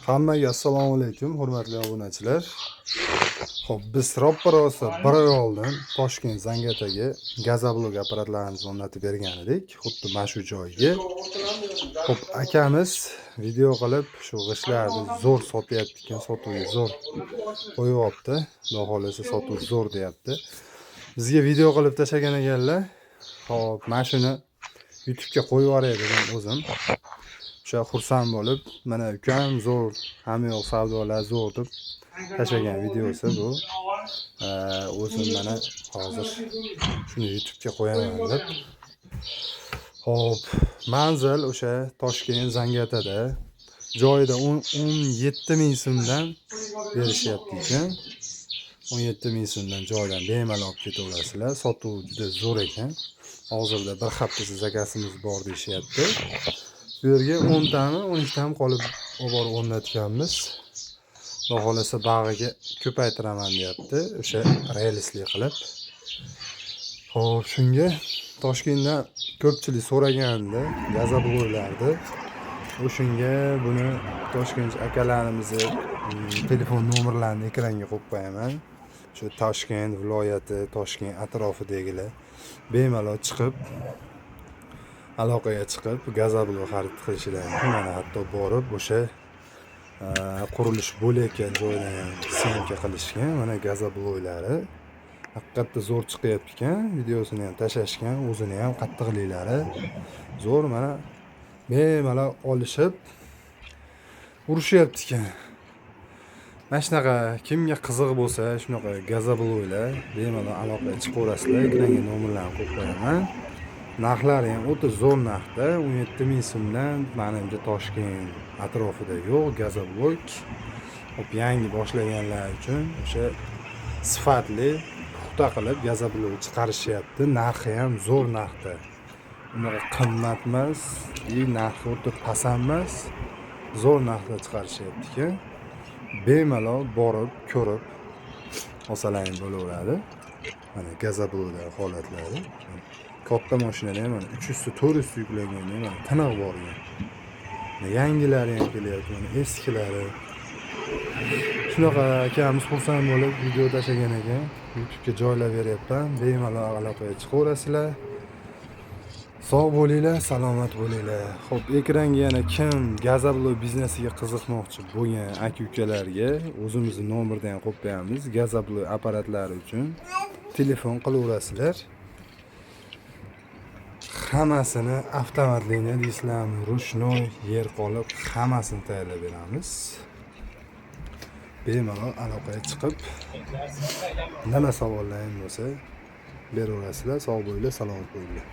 Hammaga assalomu alaykum, hurmatli obunachilar. Xo'p, biz roppa-rosa bir oy oldin Toshkent Zangiataga газоблок apparatlarimizni o'rnatib bergan edik, xuddi mana shu joyga. Xo'p, akamiz video qilib shu g'ishtlarni zo'r sotyapti ekan, sotuvga zo'r qo'yyapti. Xudo xohlasa, sotuv zo'r deyapti. Bizga video qilib tashlagan ekanlar. Xo'p, mana shuni YouTube'ga qo'yib yuboray dedim o'zim. O'sha xursand bo'lib, mana ukam zo'r, hamma yoq savdolar zo'r deb tashlagan videosi bu. O'zim mana hozir shuni YouTube'ga qo'yaman deb. Xo'p, manzil o'sha Toshkent Zangiatada. Joyida 17 ming so'mdan berishyapti ekan. 17 ming so'mdan joydan bemalol olib ketaverasizlar. Sotuv juda zo'r ekan. Hozirda bir haftasi заказ imiz bor deyishyapti. Bu yerga 10 tami, 12 tami qolib olib borib o'rnatganmiz. Xudo xohlasa, bag'iga ko'paytiraman deyapti, o'sha relsli qilib. Xo'p, shunga Toshkentdan ko'pchilik so'ragandi газоблок larni. O'shunga buni Toshkent akalarimizni telefon nomerlarini ekranga qo'yib qo'yaman. Shu Toshkent viloyati, Toshkent atrofidagilar bemalol chiqib, aloqaga chiqib, газоблок xarid qilishlari mumkin. Mana hatto borib o'sha qurilish bo'layotgan joydan ham съёмка qilishgan. Mana газоблок lari haqiqatda zo'r chiqyapti ekan. Videosini ham tashlashgan, o'zini ham qattiqliklari zo'r. Mana bemalol olishib urishyapti ekan. Mana shunaqa kimga qiziq bo'lsa, shunaqa газоблок lar bemalol aloqaga chiqaverasizlar. Ekranga nomerlarni qo'yib qo'yaman. Narxlari ham o'ta zo'r narxda, 17 ming so'mdan manimcha Toshkent atrofida yo'q газоблок. Hop, yangi boshlaganlar uchun o'sha sifatli, puxta qilib газоблок chiqarishyapti. Narxi ham zo'r narxda. Unaqa qimmat emas и narxi o'ta past ham emas. Zo'r narxda chiqarishyapti ekan. Bemalol borib, ko'rib olsalaring bo'laveradi. Mana газоблок lar holatlari. Katta mashinada ham mana 300 ta, 400 ta yuklanganda ham mana tiniq borgan. Mana yangilari ham kelyapti, mana eskilari. Shunaqa akamiz xursand bo'lib video tashlagan ekan. YouTube'ga joylab beryapman. Bemalol aloqaga chiqaverasizlar. Sog' bo'linglar, salomat bo'linglar. Xo'p, ekranga yana kim газоблок biznesiga qiziqmoqchi bo'lgan aka-ukalarga o'zimizni nomerda ham qo'yib qo'yamiz. Газоблок apparatlari uchun telefon qilaverasizlar. Hammasini avtomatlikni deysizlarmi, ручной yer qolib hammasini tayyorlab beramiz. Bemalol aloqaga chiqib, nima savollaring bo'lsa beraverasizlar. Sog' bo'linglar, salomat bo'linglar.